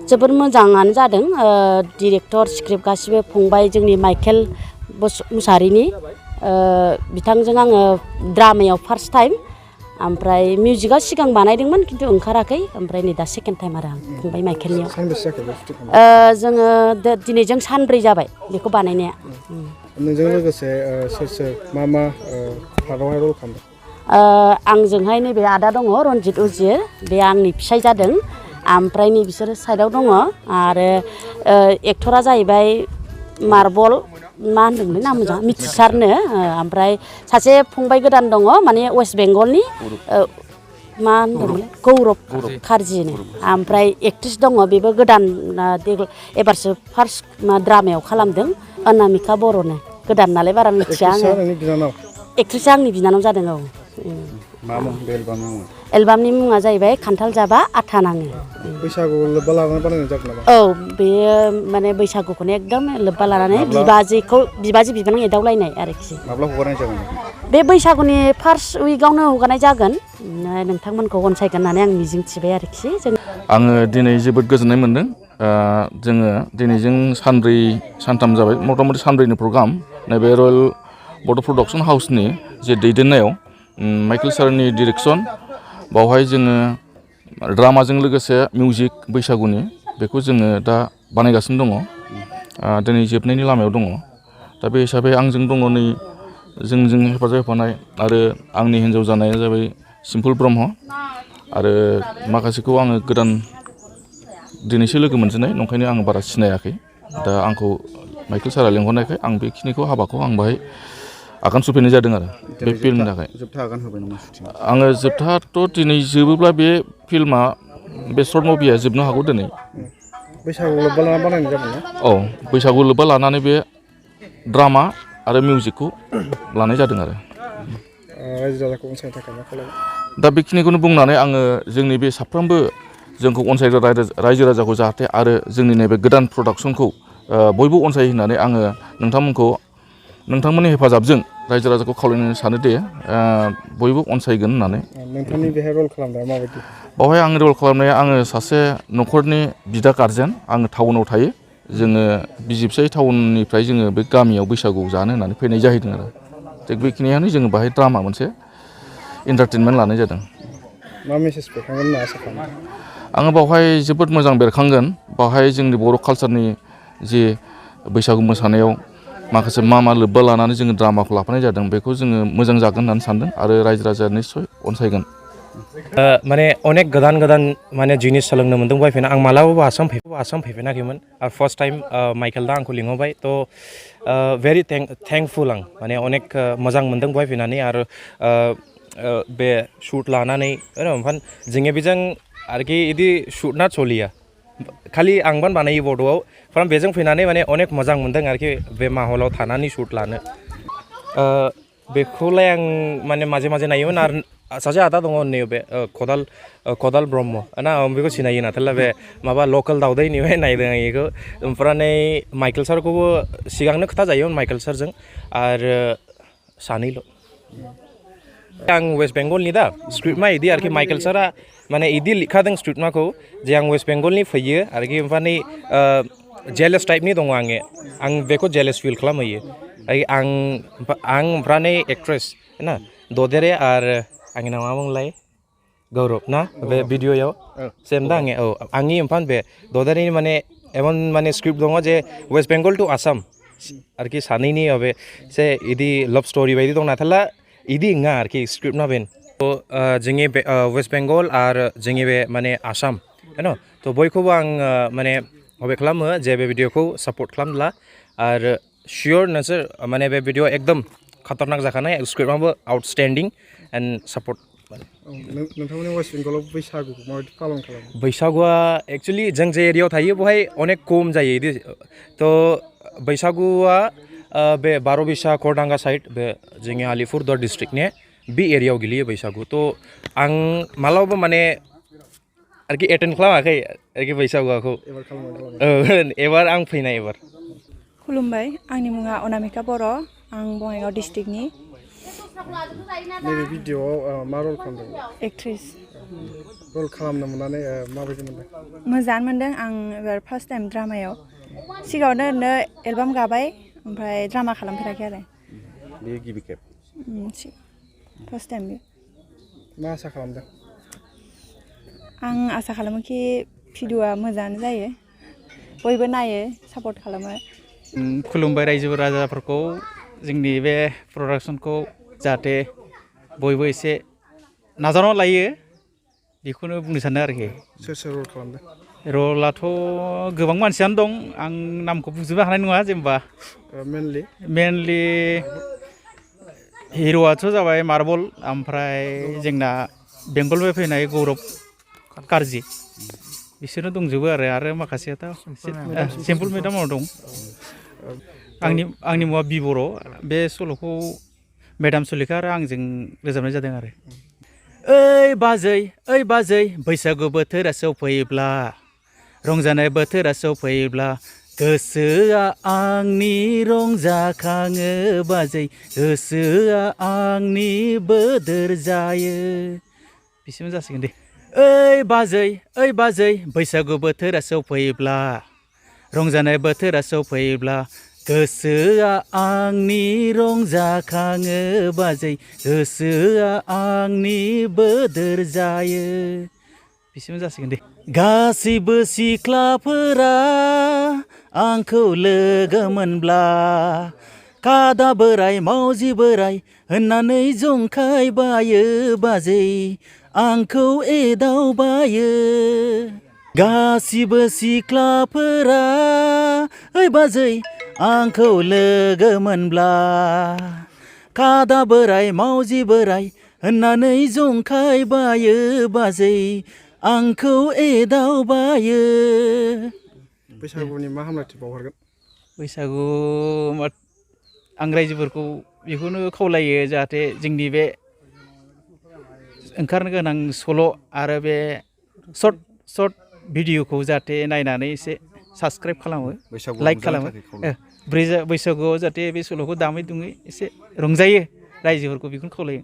जोबोर मोजाङानो जादों डिरेक्टर स्क्रिप्ट गासिबो फंबाय जोंनि माइकेल मुसाहारिनि बिथांजों आङो ड्रामायाव फार्स्ट टाइम ओमफ्राय मिउजिकआ सिगां बानायदोंमोन खिन्थु ओंखाराखै ओमफ्राय नै दा सेकेन्ड टाइम आरो आं फंबाय माइकेलनियाव जोङो दिनैजों सानब्रै जाबाय बेखौ बानायनाया नोंजों लोगोसे सोर सोर मा मा पार्टआवहाय रल खालामदों आंजोंहाय नैबे आदा दङ रनजित उजिर बे आंनि फिसाय जादों ओमफ्राय नै बिसोरो साइडआव दङ आरो एक्टरा जाहैबाय मार्बल मा होनदोंमोन नाम मोजां मिथिसारनो ओमफ्राय सासे फंबाय गोदान दङ माने वेस्ट बेंगलनि मा होनदोंमोन गौरब खारजिनो ओमफ्राय एक्ट्रिस दङ बेबो गोदान एबारसो फार्स्ट ड्रामायाव खालामदों अनामिका बर'नो गोदान नालाय बारा मिथिया आङो एक्ट्रिसआ आंनि बिनानाव जादों औ मा मुं बे एलबामनि मुङा एलबामनि मुङा जाहैबाय खान्थाल जाबा आथा नाङो बैसागु लोब्बा लानानै बानायनाय जादों नामा औ बेयो माने बैसागुखौनो एकदम लोब्बा लानानै बिबाजै बिबोनां एदावलायनाय आरोखि माब्ला हगारनाय जागोन बे बैसागुनि फार्स्ट उइकआवनो हगारनाय जागोन नोंथांमोनखौ अनसायगोन होननानै आं मिजिंथिबाय आरोखि आङो दिनै जोबोद गोजोननाय मोनदों जोङो दिनैजों सानब्रै सानथाम जाबाय मथा-मथि सानब्रैनि प्रग्राम नैबे रयेल बड' प्रडाक्सन हाउसनि जे दैदेननायाव माइकेल सारनि डिरेक्सन बावहाय जोङो ड्रामाजों लोगोसे मिउजिक बैसागुनि बेखौ जोङो दा बानायगासिनो दङ दिनै जोबनायनि लामायाव दङ दा बे हिसाबै आंजों दङ नै जोंजों हेफाजाब होफानाय आरो आंनि हिन्जाव जानाया जाबाय सिम्पोल ब्रह्म आरो माखासेखौ आङो गोदान दिनैसो लोगो मोनजेननाय नंखायनो आं बारा सिनायाखै दा आंखौ माइकेल सारा लेंहरनायखाय आं बेखिनिखौ हाबाखौ आं बाहाय आगान सुरफैनाय जादों आरो बे फिल्मनि थाखाय आङो जोबथाथ' दिनै जोबोब्ला बे फिल्मा बे सर्ट मुभिया जोबनो हागौ दिनै बैसागु लोब्बा लानानै बानायनाय जादों औ बैसागु लोब्बा लानानै बे ड्रामा आरो मिउजिकखौ लानाय जादों आरो रायजो राजाखौ अनसायनो थाखाय मा खालामो दा बेखिनिखौनो बुंनानै आङो जोंनि बे साफ्रोमबो जोंखौ अनसायग्रा रायजो राजाखौ जाहाथे आरो जोंनि नैबे गोदान प्रडाक्सनखौ बयबो अनसायो होननानै आङो नोंथांमोननि हेफाजाबजों रायजो राजाखौ खावलायनो सानो दे बयबो अनसायगोन होननानै नोंथांनि बेहाय रल खालामनाया माबायदि बावहाय आंनि रल खालामनाया आङो सासे न'खरनि बिदा गारजेन आङो टाउनाव थायो जोङो बिसि फिसाय टाउननिफ्राय जोङो बे गामियाव बैसागु जानो होननानै फैनाय जाहैदों आरो थिग बेखिनियानो जोङो बाहाय ड्रामा मोनसे इन्टारटेनमेन्ट लानाय जादों मा मेसेज बेरखांगोन होनना आसा खालामो आङो बावहाय जोबोद मोजां बेरखांगोन बावहाय जोंनि बर' कालसारनि जे बैसागु मोसानायाव माखासे मा लोब्बा लानानै जोङो ड्रामाखौ लाफानाय जादों बेखौ जोङो मोजां जागोन होननानै सानदों आरो रायजो राजाया निस्सय अनसायगोन माने अनेक गोदान माने जिनिस सोलोंनो मोनदों फैना आं मालाबाबो आसाम फैफेराखैमोन आरो फार्स्ट टाइम माइकेल दा आंखौ लिंहरबाय थ' भेरि थेंकफुल आं माने अनेक मोजां मोनदों बहाय फैनानै आरो बे शुट लानानै ओमफ्राय जोंनि बेजों आरोखि इदि शुटना सलिया खालि आंबान बानायो बड'आव ओमफ्राय बेजों फैनानै माने अनेक मोजां मोनदों आरोखि बे माहलाव थानानै शुट लानो बेखौलाय आं माने माजे माजे नायोमोन आरो सासे आदा दङ नैबे खदाल ब्रह्म ना आं बेखौ सिनायो नाथाय बे माबा लकेल दावदैनिफ्राय नायदों आं बेखौ ओमफ्राय माइकेल सारखौबो सिगांनो खोथा जायोमोन माइकेल सारजों आरो सानैल' आं वेस्ट बेंगलनि दा स्क्रिप्टमा इदि आरोखि माइकेल सारा माने इदि लिखादों स्क्रिप्टमाखौ जे आं वेस्ट बेंगलनि फैयो आरोखि ओमफ्राय जेलेस टाइपनि दङ आं बेखौ जेलेस फिल खालामहैयो आं ओमफ्राय एक्ट्रेस ना ददेरे आरो आंनि नामा बुंलाय गौरब ना बे भिडिअ'आव सेम दा आंनि ओमफ्राय बे ददेरेनि माने एमन माने स्क्रिप्ट दङ जे वेस्ट बेंगल टु आसाम आरोखि सानैनि बे से इदि लाभ स्ट'रि बायदि दं नाथाय इदि नङा आरोखि स्क्रिप्टना बेन जोंनि बे वेस्ट बेंगल आरो जोंनि बे माने आसाम थ' बयखौबो आं माने हबे खालामो जे बे भिडिअ'खौ सापर्ट खालामब्ला आरो शियर नोंसोर माने बे भिडिअ एकदम खातारनाक जाखानाय स्क्रिप्टआबो आउटस्टेन्डिं एन्ड सापर्ट नोंथांमोननि वेस्ट बेंगलाव बैसागुखौ माबायदि पालन खालामो बैसागुआ एक्सुवेलि जों जे एरियायाव थायो बेवहाय अनेक खम जायो इदि थ' बैसागुआ बे बार'बिसा खरदांगा साइड बे जोंनि आलिपुरदुवार डिस्ट्रिक्टनि बे एरियायाव गोलैयो बैसागु थ' आं मालाबाबो माने आरोखि एटेन्ड खालामाखै आरोखि बैसागुखौ एबार आं फैनाय एबार खुलुमबाय आंनि मुङा अनामिका बर' आं बङाइगाव डिस्ट्रिक्टनि नैबे भिडिअ'आव मा रल खालामदों एक्ट्रेस रल खालामनो मोननानै माबायदि मोनदों? मोजां मोनदों आं एबार फार्स्ट टाइम ड्रामायाव सिगाङावनो ओरैनो एलबाम गाबाय ओमफ्राय ड्रामा खालामफेराखै आरो बेयो गिबि खेब फार्स्ट टाइम बे मा आसा खालामदों? आं आसा खालामो कि भिडिअआ मोजाङानो जायो बयबो नायो सापर्ट खालामो खुलुमबाय रायजो राजाफोरखौ जोंनि बे प्रडाक्सनखौ जाहाथे बयबो एसे नाजावना लायो बेखौनो बुंनो सानो आरोखि सोर सोर रल खालामदों? रलाथ' गोबां मानसियानो दं आं नामखौ बुंजोबनो हानाय नङा जेनेबा मेनलि हिर'आथ' जाबाय मार्बल ओमफ्राय जोंना बेंगलनिफ्राय फैनाय गौरब कारजि बिसोरनो दंजोबो आरो माखासेयाथ' सिम्पोल मेदामाव दं आंनि मुङा बर' बे सल'खौ मेदाम सुलेखा आरो आंजों रोजाबनाय जादों आरो ओइ बाजै बैसागु बोथोरा सफैब्ला रंजानाय बोथोरा सफैब्ला गोसोआ आंनि रंजाखाङो बाजै गोसोआ आंनि बोदोर जायो बिसिम जासिगोन दे ओइ बाजै बैसागु बोथोरा सफैब्ला रंजानाय बोथोरा सफैब्ला गोसोआ आंनि रंजाखाङो बाजै गोसोआ आंनि बोदोर जायो बिसिम जासिगोन दे गासिबो सिख्लाफोरा आंखौ लोगो मोनब्ला कादा बोराय मावजि बोराय होननानै जंखायबायो बाजै आंखौ एदावबायो गासिबो सिख्लाफोरा ओइ बाजै आंखौ लोगो मोनब्ला कादा बोराय मावजि बोराय होननानै जंखायबायो बाजै आंखौ एदावबायो बैसागुनि मा हामलायथि बावहरगोन? बैसागु आं रायजोफोरखौ बेखौनो खावलायो जाहाथे जोंनि बे ओंखारनो गोनां सल' आरो बे सर्ट भिडिअखौ जाहाथे नायनानै एसे साबसक्राइब खालामो लाइक खालामो बैसागुआव जाहाथे बे सल'खौ दामै दुमै एसे रंजायो रायजोफोरखौ बेखौनो खावलायो